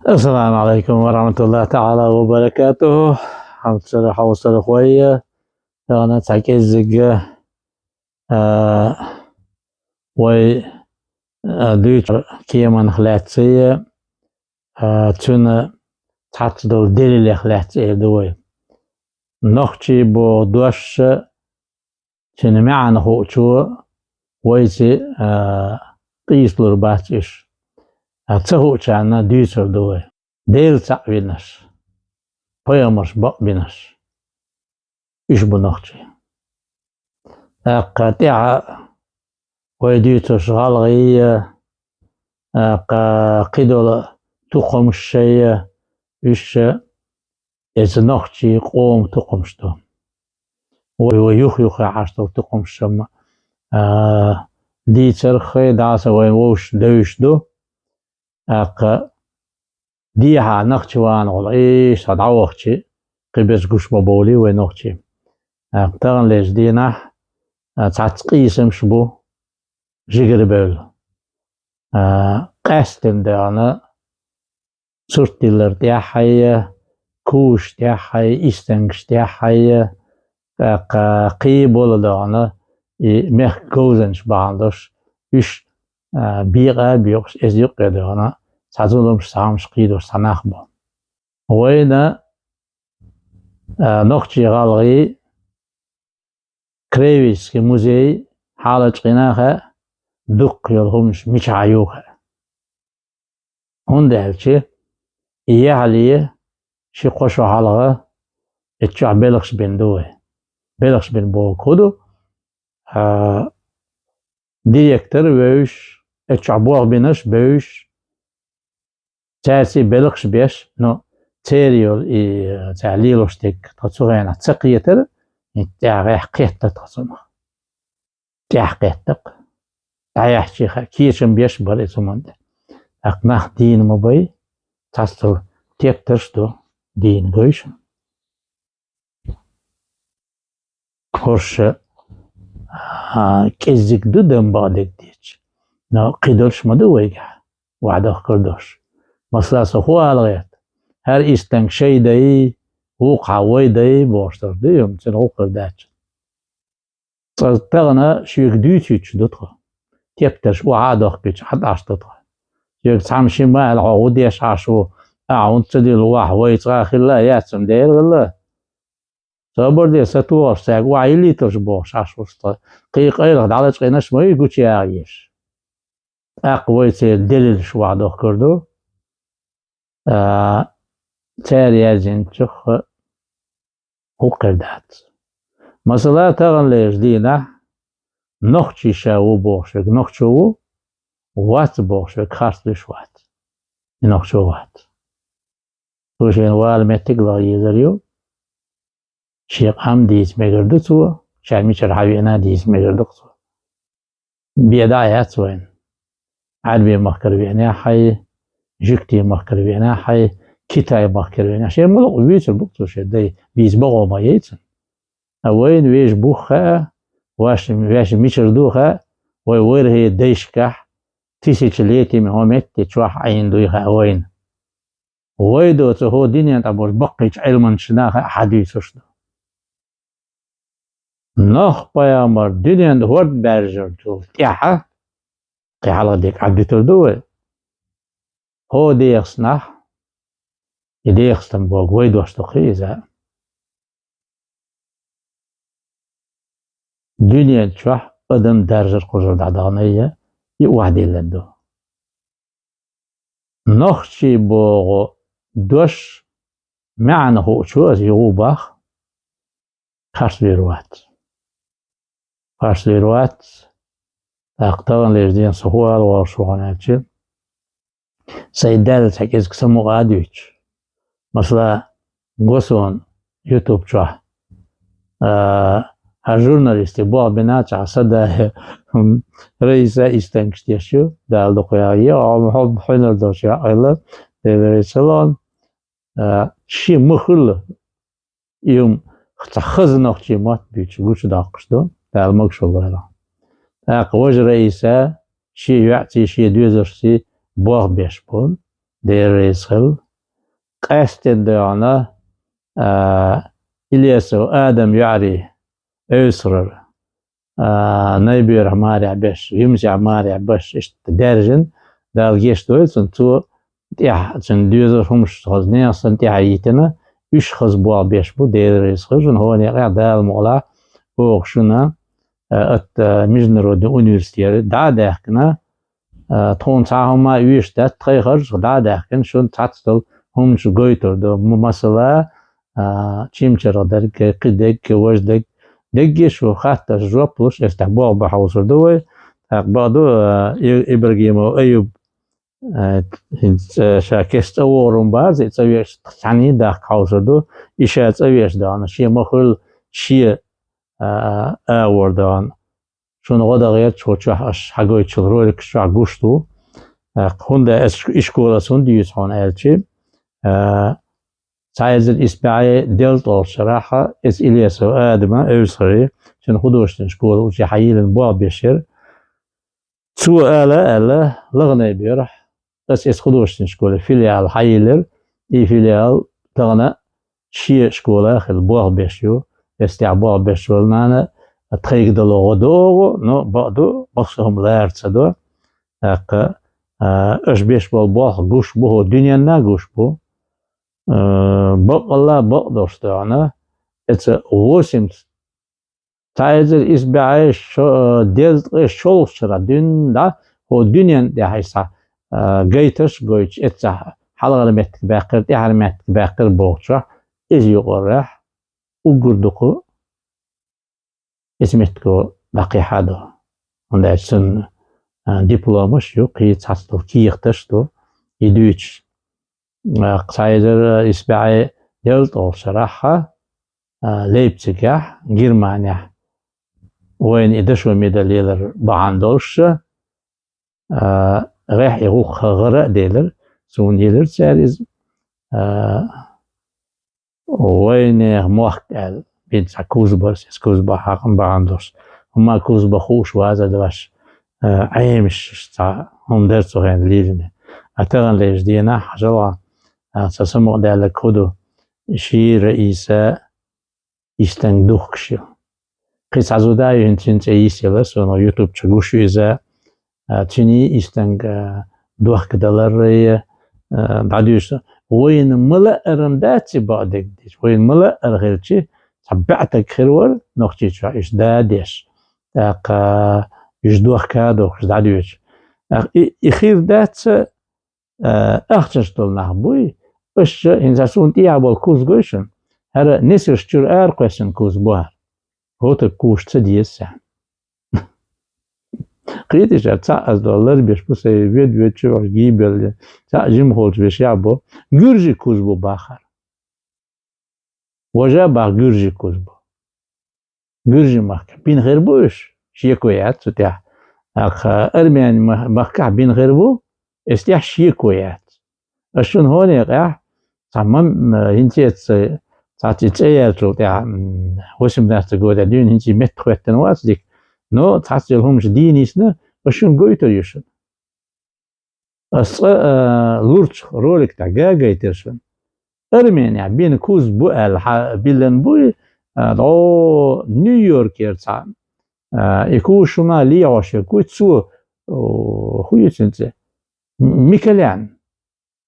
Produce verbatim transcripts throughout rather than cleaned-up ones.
Ассаламу Ӏалайкум ва рахьматуллахӀи таӀала ва баракатухӀ. Хьамсара, хьовсара хой, тахана цхьа кӀеззига, а, вай, а, дуьйцу кеманах лаьццая, а, цуьнан цхьацца долу делилех лаьцна эр ду вай. Нохчий боху дош а, цуьнан маьӀна хуучо вайца, а, къийсалур бац уьш. А, ца хуучарна дуьйцур ду вай. Дела цхьаъ винарш, пайхамарш бакъбинарш, уьш бу нохчий. ТӀаккха тӀаьхьа вай дуьйцурш гӀалгӀай а, тӀаккха кхидолу тукхамаш шай а, уьш а эца нохчий къоман тукхамаш ду. Вай, вай юх-юха хьаштал тукхамаш ма, а, дийцарх а, дӀаса вайн вовшашна девзаш ду. ТӀаккха дехьа Нахчаванахула иштта дӀавахча, кхиберш гуш ма бовлий вай нохчий. ТӀаккха таханлерчу дийнахь, а, цхьацца къийсамаш бу, жигара бевлла. А, къаьсттина дегӀана, сурт диллар тӀехь а, куш тӀехь а, истангаш тӀехь а, тӀаккха кхин болу дегӀана, и мехкан говзанчаш бахьана долуш, уьш, а, бекъа а боькъуш, эза юккъе дегӀана, цхьа зуламаш, цхьа хӀумаш кхийдош цхьа нах бу. Вайна, а, нохчий-гӀалгӀай краеведческий музей хьалачкъийна хаьа, дуккха йолу хӀуманаш мичахь ю хаьа. ХӀунда аьлча и яхьале ши-кхо шо хьалха эцу чохь белхаш бина ду вай. Белхаш бина бохург хӀун ду? А, директор а вевзаш, эцу чохь болх бинарш а бевзаш, цаьрца белхаш а беш, но церан йолу и, цара лелош дерг тхо цу хенахь ца кхетара, и тӀаьхьа кхетта тхо цунах. ТӀаьхьа кхетта-кх. ДӀаяьхьча хаьа, кечам беш бара иза хӀуманна тӀе. ТӀаккха нах дийна ма бай, цхьаццал тептарш а ду, дийна гой шуна. ХӀорш а, а, кӀеззиг ду дан бакъдерг дийцича, но кхидолуш ма ду вайгахь, вахьа дохкар долуш. Масала, со хӀун ала гӀерта? ХӀара истанг шай дай, вукхахьа вай дай бохуш долуш ду, амма цуьнан гӀуллакх дац. Цкъа тахана шуьга дуьйцуьйтуш ду тхо. Тептарш охьа а дохкуьйтуш, хьан тӀаш ду тхо. Шуьга цхьамма шимма аьлла, хьо хӀун деш Ӏаш ву, ахьа хӀунда ца дилла вахь, вай цкъа а хилла а яц, амма дера хилла. Собар де, сатохаш, цаьрга охьа йиллийталаш бохуш Ӏаш ву тхо. Кхин къайлаха дӀалачкъийнарш ма ю гучуяха езаш. ТӀаккха вай церан делилш охьа дохкур ду. А, цара яздинчух а хӀуъа кхир дац. Масала, таханлерчу дийнахь нохчий ша ву бохуш верг нохчо ву, вац бохуш верг харц вуьш вац. И нохчо вац. Цо шена вала меттиг а лаха езар ю, шен къам дийца мегар ду цо, ша мичара хьан веана дийца мегар ду цо. Бен дӀа а яц вайна. Ӏаьрбийн махкара веанехь а, жуьгтийн махкара веанехь а, Китайн махкара веанехь а. Шен муьлхха вуьйцур бу-кх цо шен дай, бийца бакъо ма яй цунна. Ткъа вайна вешан бух хаьа, ваьш, ваьш мичара ду хаьа, вай вайрахье дайшкахь, тысячелетиями хӀокху метте чохь Ӏийна дуй хаьа вайна. Вай доцу хӀокху дуьнен тӀехь болчу баккхийчу Ӏилманчашна хаьа хьан дуьйцурш ду. Нох-пайхамар дуьненна хӀорд баьржар долу тӀаьхьа, кхин хьалха дерг Ӏаддуьтур ду вай. ХӀокху дехаснахь, и дехастам бохург вай дош ду-кх иза. Дуьнен чохь адам даржар кхузара дӀадаханайя, и охьадиллина ду. Нохчий боху дош маьӀна хуучо аса юха а боху, харц вер вац. Харц вер вац. ТӀаккха таханлерчу дийнахь со хӀун ала воллуш ву хьуна аьлча, сайн даьлла цхьа кӀезиг самукъа а дуьйцуш. Масала, го суна YouTube чохь, а, хьан журналистий болх бина чохь сан да, Раиса, истангаш деш ю, Дала дукха яхьа, хьо хьуьнар долуш яхьа хилла, Дела реза хилла хьуна. А, шен ма хуьллу, и хӀума цхьа хаза нохчийн мотт буьйцуш гучудоккхуш ду, Дала могушалла лойла. ТӀаккха важа Раиса шен йоьӀций, шен доьзалшций болх беш бу. Дела реза хила. Къаьстина догӀана, а, Илесов Адам йоӀарий Эвсарара, а, Найберах марехь беш, Юьмсех марехь беш, иштта даьржина, Дала гешт дойла цунна, цо тӀехь, цуьнан доьзалш хӀумаш хаза нехан санна тӀехь а йитина, уьш хаза болх беш бу, Дела реза хила шуна, хӀокху некъехь Дала мукъалахь, оха шуна, а, атта международный университете дӀа а даьхкина, а, тхуна цхьа хӀума оьшуш дац, тхайн харжах дӀа а даьхкина, шуна цхьацца долу хӀуманаш гойтур ду. М-, масала, а, чимчаргӀа дерг, кхидерг, важдерг, дерриге а шу хаттарш жоп луш, эцу тӀехь болх бан хьовсур ду вай. ТӀаккха бакъду, а, И-, Ибрагимов Аюб, а, хӀинца ша кеста цӀа вогӀур ву баьрза, и цӀа веш цхьаьний дахка хьовсур ду, и ша цӀа веш даьхна, шен ма хуьллу шен, а, агӀор даьхна. Шуна гӀо дан гӀерташ, хӀокху чохь аш хьагойтучу роликаш чохь гуш ду. ТӀаккха хӀунда аса и школа аса хӀунда юьйцу хьуна аьлча, а, цхьа эзар исс бӀе ялхитталгӀачу шарахь эцу Илесов Адама Эвсарара, цуьнан художественный школа учий хьайиллина болх беш яра. Цо ала аьлла, лаханай берахь, аса эцу художественный школе филиал хьайиллира, и филиал тахана шен школа хилла болх беш ю. Эцу тӀехь болх беш волу нана тхайга дало гӀо до оха, но бакъду, массо а хӀума лара ца до. ТӀаккха, а, аша беш болу болх гуш бу, хӀо дуьненна гуш бу. А, баккъалла бакъдолуш даьхна, эца восемь цхьа эзар исс бӀе шо-, дезткъе шолгӀачу шарахь дуьйна, хӀо дуьнен тӀехь иза, а, гайташ а гойтуш, эццахь хьалхара меттиг баьккхира, тӀаьхьара меттиг баьккхира бохучохь, иза юкъарехь, уггар дукха иза меттиго дӀакхехьа ду. ХӀунда аьлча цуьнан, а, дипломаш ю, кхин цхьацца долу кехаташ ду, и дуьйцуш. А, цхьа эзар исс бӀе ялхитталгӀачу шарахь, а, Лейпцигехь, Германехь, вайна и дашо медаль елар бахьана долуш, а, гӀехь и гӀуллакх гӀара а делира, суна елира цара иза, а, вайнехан мохк аьлла, бина цхьа куз бара, иза куз бан хьакъ бахьана долуш. ХӀума куз бан хууш ваза а дош, а, Ӏемаш цхьа хӀума дара цу хенахь лелийна. А тахана лежа дийнахь, хьажал, а, цхьа самукъадаьлларг хӀун ду, шира Ӏийса йистенга духкуш ю. Кхин цхьа зуда ю, хӀинца цуьнан цӀе йисъелла, суна ютуб чу гуш ю иза, а, цуьнан йистенга, а, дохкадалар, а, дӀадуьйшу. Вайна ма-лаъара дац и бакъдерг дича, вайна ма-лаъара хилча, цхьа баьӀтаг хир вара Нохчийчохь уьш да а деш. ТӀаккха уьш дохка а дохкуш дӀадоьдуш. ТӀаккха и, и хир дац, а, ахчанаш долу нах буй, аша хӀинца суна тӀехьа болу куз гой шуна, хӀара несарш чуьра ара кхоьссина куз бу хӀара. ХӀотаг куш ца деза сан. Кхетий ша, цхьаъ аса долу ларбеш бу сайн вед-вед чу ваш гийбелла. Цхьаъ жимахволчу вешех бу. Гуьржи куз бу бахара. Важа бах гуьржи куз бу. Гуьржи махка бина хир бу уьш, шеко яц цу тӀехь. Аха, армян мах-, махкахь бина хир бу, эс тӀехь шеко яц. Ас шуна хӀоне къаьхь, цхьа мам-, м, хӀинцеца, цхьацца и цӀе яьллачул тӀехь, м, восемнадцатый года дуьйна хӀинца и метта хӀоьттина вац дика. Но цхьацца йолу хӀумаш дийна йисна, ас шуна гойтур ю шуна. Ас цкъа, а, лурчу ролик тӀехь гагайтира шуна. Арменехь бина куз бу аьлла хьан биллина буй, а, дӀо Нью-Йоркера цхьа, а, и куз шуна лехьош ерг вуй, цо, о, хӀун ю цуьнан цӀе? М-, Миколян.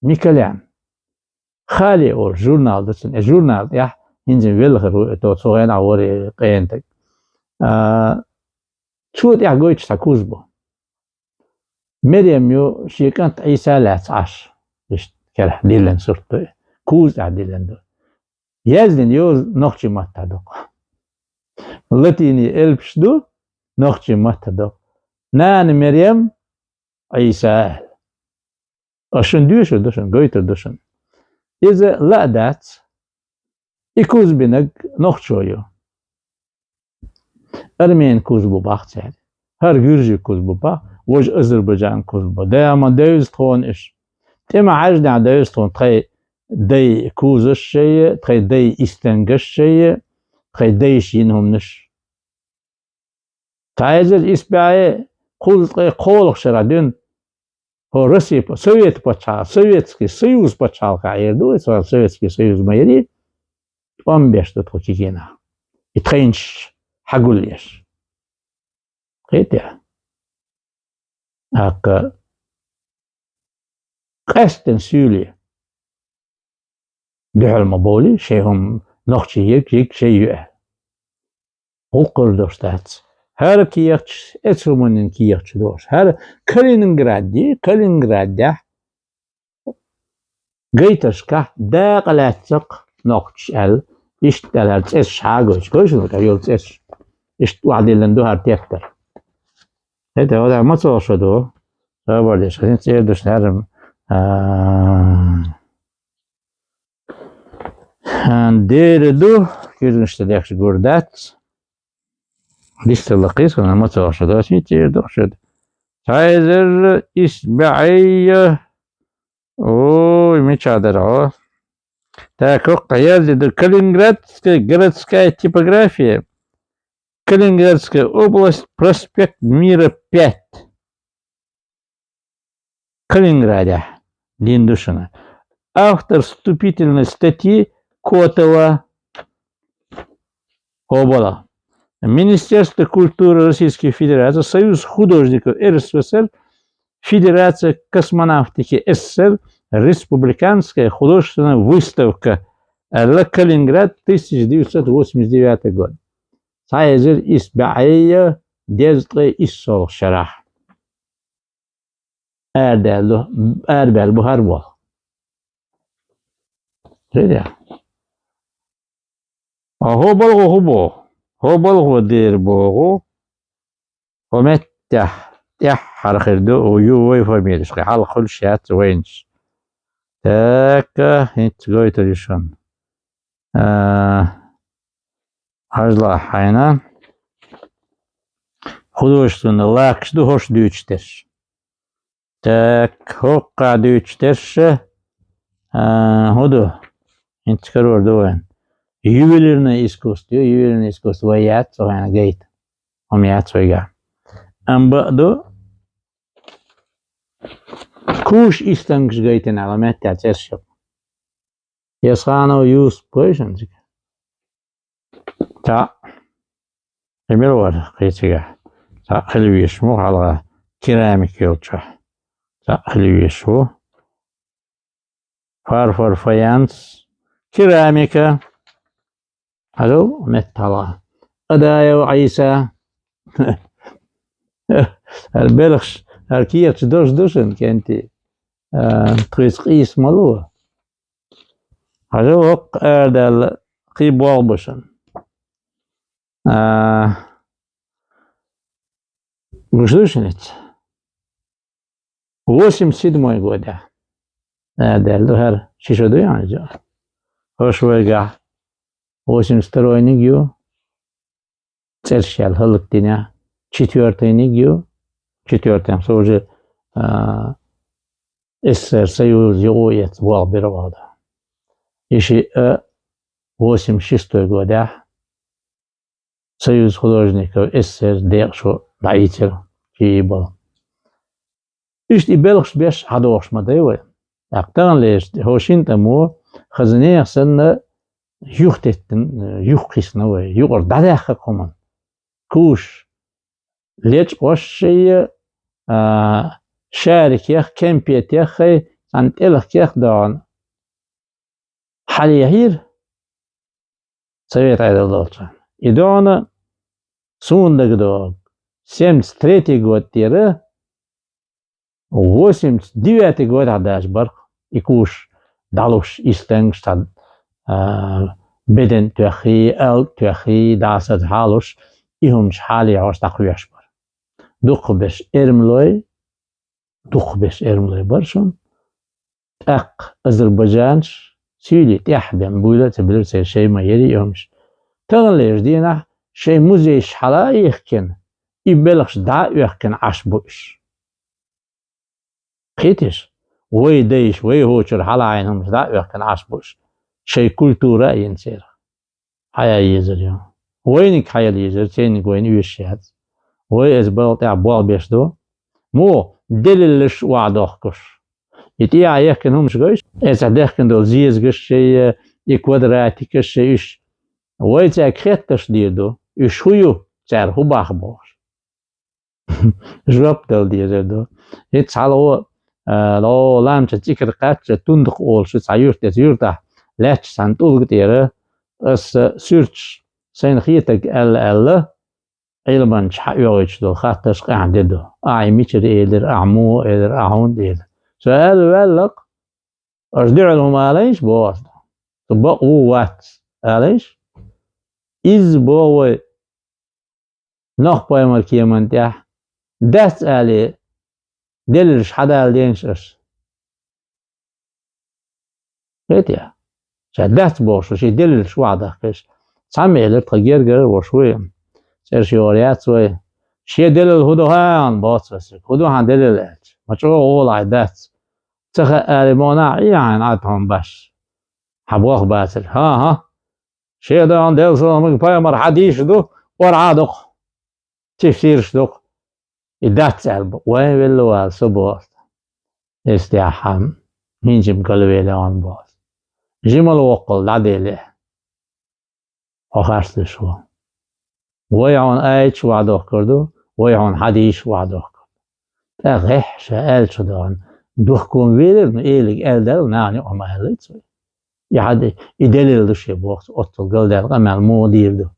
Миколян. Хали олу журнал ду цуьнан. И журнал тӀехь хӀинца велла хир ву, то цу хенахь вара и къена таг. А, цо тӀехь гойтуш цхьа куз бу. Мерем ю шен кӀант Ӏийса лаьцна Ӏаш, иштта керахь диллина сурт ду и. Куза тӀехь диллина ду. Яздина йоза нохчийн маттахь ду-кх. Латинийн элпаш ду, нохчийн маттахь ду-кх. Нана Мерем, Ӏийса аьлла. Ас шуна доьшур ду шуна, гойтур ду шуна. Иза ла а дац, и куз бинарг нохчо ю. Армени куз бу бах церан. ХӀара гуьржи куз бу бах, важа Азербайджан куз бу. Дама девза тхуна уьш. ТӀе ма хьаьжнехь девза тхуна тхайн дай кузаш шайе, тхайн дай истенгаш шайе, тхайн дайша йина хӀуманаш. Цхьа эзар исс бӀе кхузткъе кхоалгӀачу шарахь дуьйна хӀо Россия, Совет пачхьа-, Советский Союз пачхьалкхехь эр ду, вай цара Советский Союз ма яри, тӀом беш ду тхо кегийнах. И тхайнаш хьагулъеш. Кхетий? ТӀаккха къаьсттина суьйлий дуьхьал ма бовлий, шайн хӀума нохчий йиг, йиг шайн ю аьлла. ГӀуллакх долуш дац. ХӀара кехаташ, эцу хӀуманна кехаташ долуш. ХӀара Калининград ди, Калининградехь гайтаршкахь дакъа лаьцна-кх нохчаша аьлла, иштта аьлла, хӀара цӀераш хьагойтуш, гой шуна, тӀе йолу цӀераш. Иштта охьадиллина ду хӀара тептар. ХӀета, хӀара ма цо шо ду. Собар деш, хӀинца цӀера ду шуна хӀара, а, а, дера ду, куьргаш тӀе дехча гур дац. Дисталла кхийсана ма цо шо ду, хӀинца цӀера ду шуьга. Цхьа эзар исс бӀе Ой, мича дара хьо? Так, хӀокху яздина ду: Калининградская городская типография, Калининградская область, проспект Мира, пять. Калининградехь дина ду шуна. Автор вступительной статьи Котова. Обала. Министерство культуры Российской Федерации, Союз художников РСФСР, Федерация космонавтики СССР, республиканская художественная выставка, аьлла, Калининград, тысяча девятьсот восемьдесят девятый год. Цхьа эзар исс бӀе дезткъе иссолгӀа шарахь. Арадаьлла, арабаьлла бу хӀара болх. Дера. А хӀо балхо хӀун боху? ХӀо балхо дера боху. ХӀо меттехь тӀаьххьара хир ду, ю вай фамилеш, кхин хьалха хуьлуш яц вайнаш. Так, хӀинца гойтур ю шуна. А, хьажалахь хьайна. Художественный лакаш ду хӀорш дуьйцуш дерш. Так, хӀокхахь дуьйцуш дерш, а, хӀун ду? ХӀинца карор ду вайн. Ювелирное искусство ю, ювелирное искусство вай яц, вайна гайта. ХӀума яц вайгахь. Амма бакъ ду, куш истангаш гайтина аьлла, меттехь цӀерш ю. Ясханов Юсуп гой шуна цига? Цхьаъ. И мила вара кхин цигахь? Цхьаъ хила везаш ву хьалха, керамика йолчохь. Цхьаъ хила везаш ву. Фарфор, фаянс, керамика. Хьажал, меттахь хьалха. Адаев Ӏийса. ХӀара белхаш, хӀара кехаташ долуш ду шуна, кӀентий. А, тхуьйца къийса ма ло. Хьажал, хӀокху арадаьлла кхин болх бу шуна. А, гуш ду шуна иза? Восемьдесят седьмой годехь. Арадаьлла ду хӀара, ши шо дуй хьуна иза? ХӀорш вайгахь восемьдесят второйниг ю, цӀерш яьлла хӀаллакдинехь, четвёртойниг ю, четвёртойн со уже, а, СССР Союз юкъа эцна болх бира вахана. И шиъ а восемьдесят шестой годехь Союз художников СССР декъашхо дӀаийцира шен балха. Иштта и белхаш беш хьадогӀуш ма дай вай. ТӀаккха таханлерчу хӀокху шина тӀамо хаза нехан санна юхатеттина, юхакхиссина вай, юкъара дӀадаьхна хӀуманна. Куш лечкъош шайна, а, шарикех, кемпетех, хӀай, цхьана тӀелхкех догӀна. Хьалаехира совет Ӏедал долчохь. И догӀна, суна дагадогӀу, семьдесят третий год тӀера, восемьдесят девятый годехь даьлча бара и куш дӀалуш, истангаш цхьа, а, бедан тоьххий, алг тоьххий, дӀасаза хьалуш, и хӀуманаш хьалаехьош дӀакхоьхьуш бара. Дукхахберш эрмалой, дукхахберш эрмалой бара шуна. ТӀаккха азербайджанаш суьйлий тӀаьхьа бен буйла а ца буьллура, церан шайн ма яра и хӀуманаш. Таханлерчу дийнахь шайн музейш хьала а йихкина, и белхаш дӀа а оьхкина Ӏаш бу уьш. Кхетий шу? Вай дайша, вай хӀокху чуьра хьалаайна хӀуманаш дӀа а оьхкина Ӏаш бу уьш. Шайн культура а йина церан. Хьаяла езар ю. Вайниг хьаяла езар, церниг вайна оьшуш яц. Вай иза балха тӀехь болх беш ду. Муха? делиллаш охьадохкаш. И тӀехьа яхкина хӀумаш гойш, эцхьа дехкина долу зезагаш шай, и квадратикаш шай уьш. Вай цаьрга хеттарш дийр ду, уьш хӀун ю, цара хӀун боху бохуш. Жоп дала дезар ду. ХӀинца хьалха, а, ло ламча цӀикара кхаьчча, Тундакъ олуш цхьа юрт, эцу юьртахь лаьттачу цхьана тӀулга тӀера аса суьрташ сайна хетарг аьлла-аьлла, Ӏилманча хьаоьхуьйтуш долу хаттарш къаьхьа де ду. Ахь и мичара элира, ахь муха элира, ахь хӀунда элира. Цо аьлла ваьллакх, аша дуьхьал хӀума алайша боху аса. Цу бакъ ву вац алайша. Изза боху вай Нохь-пайхамар кеман тӀехь дац алий, делилаш хьадала денаш аша. Хетий? Ша дац бохуш, шен делилаш охьадахкаш. Цхьамма элира, тхан гергара а ваш вуй. ЦӀераш йогӀур яц вай. Шен делил хӀун ду хьан, боцу весиг. ХӀун ду хьан делил аьлча? Ма чӀогӀа гӀолахь дац. Ца хаьа аьлла, мо нах Ӏе хьайна Ӏад хьуна баш. Хьан бох бацара. ХӀан-хӀа. Шен дагӀан Делан саламага пайхамар хьадийш ду, ора Ӏа дукха. Тифсираш дукха. И дац аьлла бу. Вайн велла вала со боху. Эс тӀехь хьан. ХӀинчим галвеле он боху. Жимал воккхал дӀаделе. Хьо харцдеш ву. Вай хьуна аяташ охьадохкар ду, вай хьуна хьадийш охьадохкар ду. ТӀаккха гӀехь ша аьллачу дагӀан духкун велира, ну, элиг аьлла даьлла, нахана юкъа ма аьллац вай. И хьади-, и делил ду шен боху, оццул галдаьлла къамел муха дийр ду.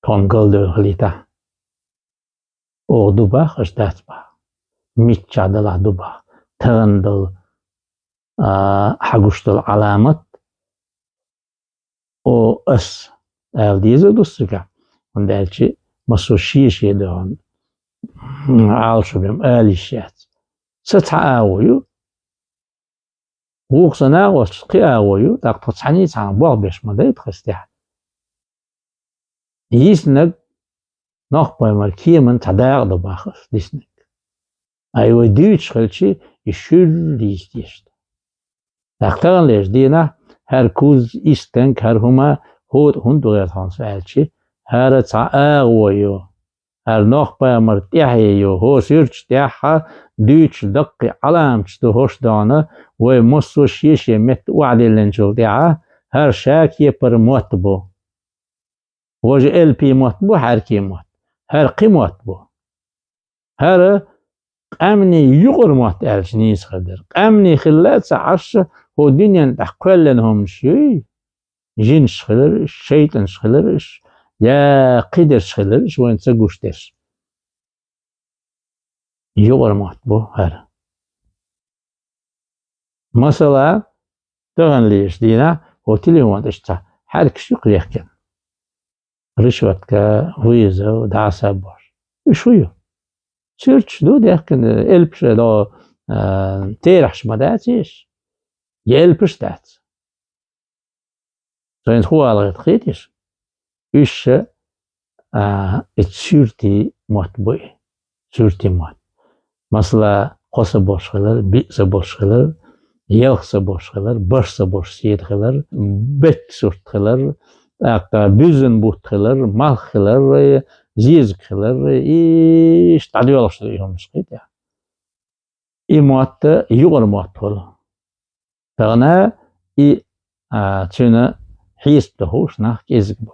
Тхуна галдевлла хилийта. Оха ду бах, аша дац бах. Миччахь далахь ду бах. Тахана дала, а, хьагуш долу Ӏаламат, о, ас, аьлла деза ду стага. ХӀунда аьлча, массо шен-шен дагӀан Ӏалашо бен ала йиш яц. Са цхьа агӀо ю. Вукху санна а волчу кхин а агӀо ю, тӀаккха тхо цхьаьний цхьаьна болх беш ма дай тхо стехь. Йиснаг Нохь-пайхамар кеман цхьа дакъа ду бах ас, диснаг. Ай вай дуьйцуш хилчи, и шуьрра йистеш ду. ТӀаккха таханлерчу дийнахь, хӀара куз, истанг, хӀара хӀума, хӀота хӀунда ду гӀерта хьуна со аьлчи, хӀара цхьа агӀо ю. ХӀара Нохь-пайхамар тӀаьхье ю, хӀо суьрташ тӀаьхьа дуьйцуш даккхий Ӏаламаташ ду хӀорш дона, вай массо а шен-шен метта охьадиллинчул тӀаьхьа, хӀара ша кепара мотт бу. Важа элпий мотт бу, хьаьркий мотт. ХӀара кхин мотт бу. ХӀара къаьмнийн юкъара мотт аьлча нийса хир дара. Къаьмнийн хилла а ца Ӏаш, хӀо дуьнен тӀехь кхоьллина хӀуманаш юй? Жинаш хилар иш, шайтӀанаш хилар иш, я кхидерш хилар иш, вайна ца гуш дерш. Юкъара мотт бу хӀара. Масала, таханлерчу дийнахь хӀо телефон тӀе цхьа хьаьркаш ю кхехкина. Решётка, вызов, дӀаса а бош. Уьш хӀун ю? Суьрташ ду дехкина, элпаш а до, а, терахьаш ма дац иш? Я элпаш дац? Сайна хӀун ала гӀерта хеташ? Уьш, а, и суьртий мотт бу и. Суьртий мотт. Масала, кхо са болуш хилар, биъ са болуш хилар, ялх са болуш хилар, барх са болуш седа хилар, беттан сурт хилар, тӀаккха буьззина бутт хилар, малх хилар, зезаг хилар, иштта дӀадоьлхуш ду и хӀуманаш кхетий. И мотт юкъара мотт хуьлу. Тахана и, а, цуьнан хьесап дан хууш нах кӀезиг бу.